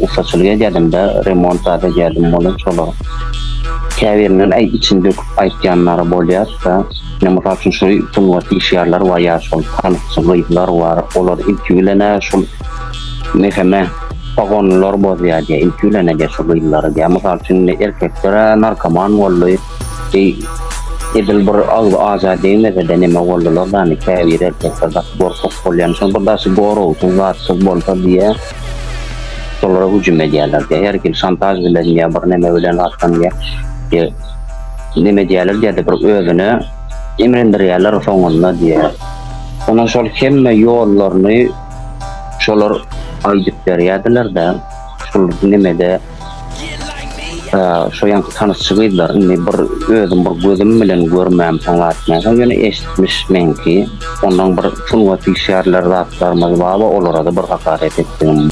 Ussaçylyk edýädim-de, remont zat edýädim welin şolar käbirinden äý içini döküp aýtýanlary bolýar-da. Ine mysal üçin şu sungat işgärleri bar ýa şol tansçy gyzlar bar, olar ilki bilen-ä şol meheme pogonlylar bozýar diýýär, ilki bilen-ä diýýär şu gyzlary diýýär. Mysal üçin indi erkekler-ä narkoman boldy. Eý, edil bir agzy aja degmese-de neme boldular-da, indi käbir erkekler gaty gorkak bolýan. Şol bir daşy goragsyz, zatsyz bolsa diýýä, şolara hüjüm edýärler diýýä. Her hili şantaž bilen ýa bir neme bilen zatdan diýýä. Diýýä, neme edýärler diýýä-de bir özüne imrindirýärler soňunda diýýä. Ondan şol hemme ýollaryny şolar aýdyp berýärdiler-de, şol nemede Şo ýaňky tanyşçy gyzlar indi bir özüm bir gözüm bilen görmämsoň zatmänsoň ýöne eşitmiş meňki. Ondan bir sungat işgärler zatlarymyz bar olarada bir hakaret etdigim.